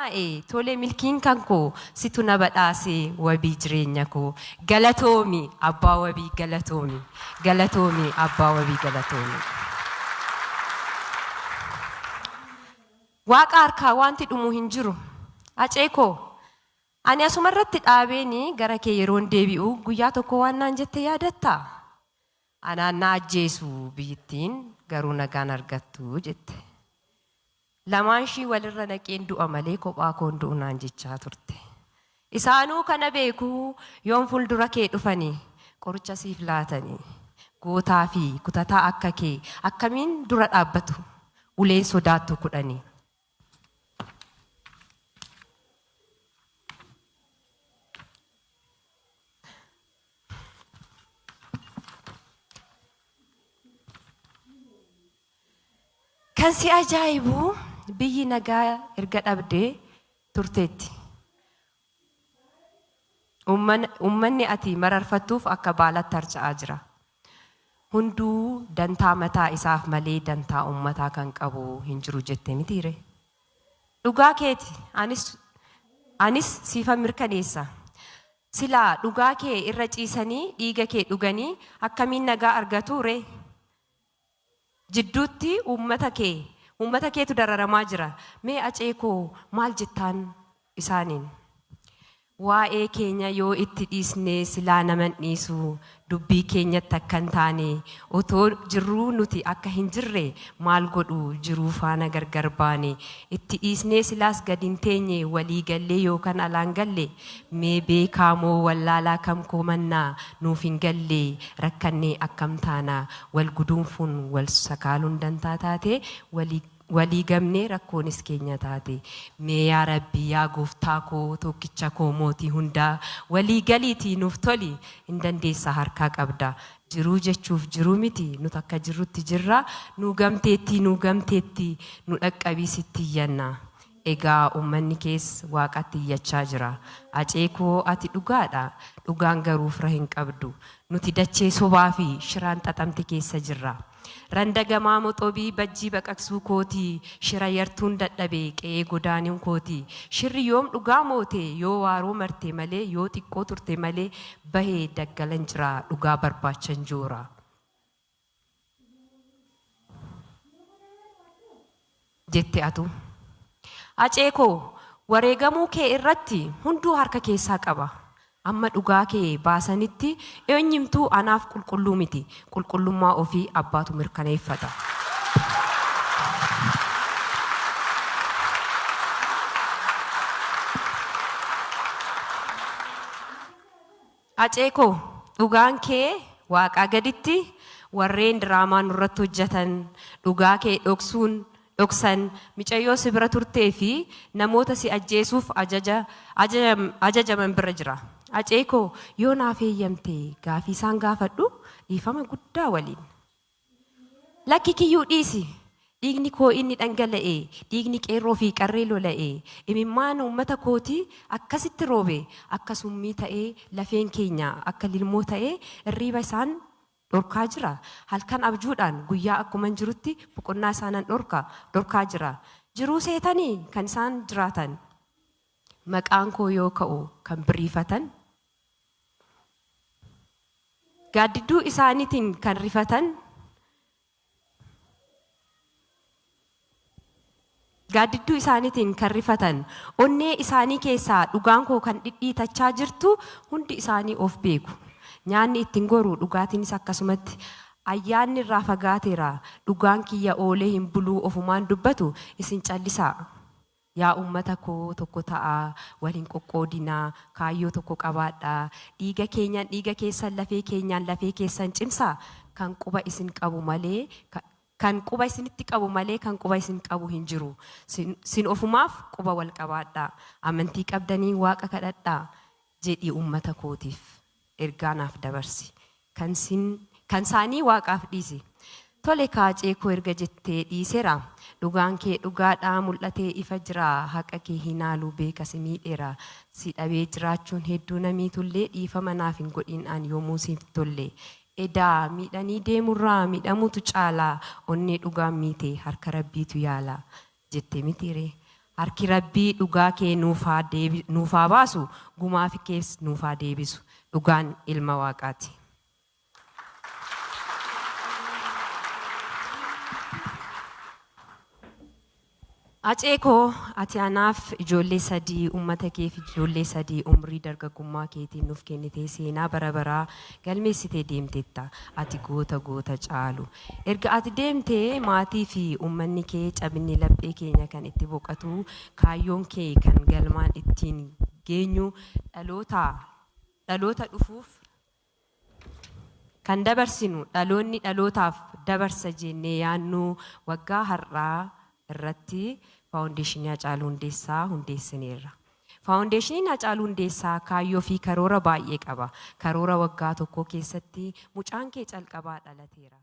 Tole milkiin kan koo situ na badhaase wabii jireenya koo. Galatoomi abbaa wabii galatoomi. Galatoomi abbaa wabii galatoomi. Waaqa harkaa wanti dhumu hin jiru. Hacee koo ani asuma irratti dhaabeeni gara kee yeroon deebi'u guyyaa tokko waan naan jette yaadattaa? Anaan na ajjeesu biyyittiin garuu nagaan argattu jette. Lamaan ishii walirra naqeen du'a malee kophaa koon du'u naan jechaa turte. Isaanuu kana beeku yoom fuuldura kee dhufanii qoricha siif laatanii gootaa fi kutataa akka kee akkamiin dura dhaabbatu uleen sodaattu kudhanii. Kan si ajaa'ibu biyyi nagaa erga dhabdee turteetti. Uummanni ati mararfattuuf akka baalatti harca'aa jira. Hunduu dantaa mataa isaaf malee dantaa uummataa kan qabu hin jiru jette mitiire. Dhugaa keeti anis siifan mirkaneessa. Silaa dhugaa kee irra ciisanii dhiiga kee dhuganii akkamiin nagaa argatu ree? Jidduutti uummata kee uummata keetu dararamaa jira. Mee Hacee koo maal jettaan isaaniin? Waa'ee keenya yoo itti dhiisne silaa naman dhiisu dubbii keenyatti akka hin taane otoo jirruu nuti akka hin jirre maal godhu jiruu faana gargar baane itti dhiisnee silaas gad hin teenye walii gallee yookaan alaan galle mee beekaa moo wallaalaa kam komannaa nuuf hin galle rakkannee akkam taana wal guduunfuun wal sakaaluun dantaa taate walii Walii gamnee rakkoonis keenya taate. Mee yaa Rabbii yaa gooftaa koo tokkicha koo mootii hundaa walii galiitii nuuf toli hin dandeessaa harkaa qabda. Jiruu jechuuf jiruu miti nut akka jirrutti jirra nuu gamteettii nuu gamteetti nu dhaqqabii sitti iyyanna. Egaa uummanni kees waaqatti iyyachaa jira. Acee koo ati dhugaadha. Dhugaan garuu fira hin qabdu. Nuti dachee sobaa fi shiraan xaxamte keessa jirra. Randa gamaa moxobii bajjii baqaqsuu kooti Shira yartuun dadhabe qe'ee godaanuun kooti Shirri yoom dhugaa moote yoo waaroo marte malee Yoo xiqqoo turte malee bahe daggalan jira dhugaa barbaachan joora. Jette atuu. Hacee koo wareegamuu kee irratti hunduu harka keessaa qaba. Amma dhugaa kee baasanitti eenyumtuu anaaf qulqulluu miti. Qulqullummaa ofii abbaatu mirkaneeffata. Hacee koo dhugaan kee waaqaa gaditti warreen diraamaa nurratti hojjatan dhugaa kee dhoksuun dhoksan micayyoo si bira turtee fi namoota si ajjeesuuf ajaja ajajaman bira jira. Hacee koo yoo naaf eeyyamte gaafii isaan gaafadhu dhiifama guddaa waliin. Lakki kiyyuu dhiisi! Dhiigni koo inni dhangala'e, dhiigni qeerroo fi qarree lola'e, imimmaan uummata kootii akkasitti roobe, akka summii ta'ee lafeen keenya akka lilmoo ta'ee irriiba isaan dhorkaa jira. Halkan abjuudhaan guyyaa akkuman jirutti boqonnaa isaanan dhorka, dhorkaa jira. Jiruu seetanii kan isaan jiraatan? Maqaan koo yoo ka'u kan biriifatan? Gaaddidduu isaaniitiin kan rifatan, Gaaddidduu isaaniitiin kan rifatan, onnee isaanii keessaa dhugaan koo kan dhidhiitachaa jirtu hundi isaanii of beeku. Nyaanni ittiin goru dhugaatiinis akkasumatti ayyaanni irraa fagaateera. Dhugaan kiyya oolee hin buluu ofumaan dubbatu isin callisaa. Yaa uummata koo tokko ta'aa, wal hin qoqqoodinaa, kaayyoo tokko qabaadhaa, dhiiga keenyaan dhiiga keessan lafee keenyaan lafee keessan cimsaa, kan quba isin qabu malee kan quba isinitti qabu malee kan quba isin qabu hin jiru. Sin ofumaaf quba wal qabaadhaa. Amantii qabdaniin Waaqa kadhadhaa jedhii uummata kootiif ergaa naaf dabarsi. Kan sin kan saanii Waaqaaf dhiisi. Tole kaa Hacee koo erga jettee dhiisera. Dhugaan kee dhugaadha mul'atee ifa jira. Haqa kee hin haalu beeka si miidheera. Si dhabee jiraachuun hedduu na miitullee dhiifama naaf hin godhin an yoomuu siif tolle. Edaa miidhanii deemurraa miidhamuutu caala onnee dhugaan miite harka Rabbiitu yaala. Jette mitiiree? Harki Rabbii dhugaa kee nuuf haa baasu, gumaa kees nuuf haa deebisu. Dhugaan ilma Waaqaati. Acee koo, ati anaaf ijoollee 3, uummata keef ijoollee 3 umrii dargaggummaa keetiin nuuf kennitee seenaa bara baraa galmeessitee deemteetta. Ati goota goota caalu. Erga ati deemtee maatii fi uummanni kee cabinni laphee keenya kan itti boqotu, kaayyoon kee kan galmaan ittiin geenyu, dhaloota dhufuuf kan dabarsinu, dhaloonni dhalootaaf dabarsa jennee yaannu, waggaa har'aa irratti Faawundeeshinii Hacaaluu Hundeessaa hundeessineerra. Faawundeeshiniin Hacaaluu Hundeessaa kaayyoo fi karoora baay'ee qaba. Karoora waggaa tokko keessatti mucaan kee calqabaa dhalateera.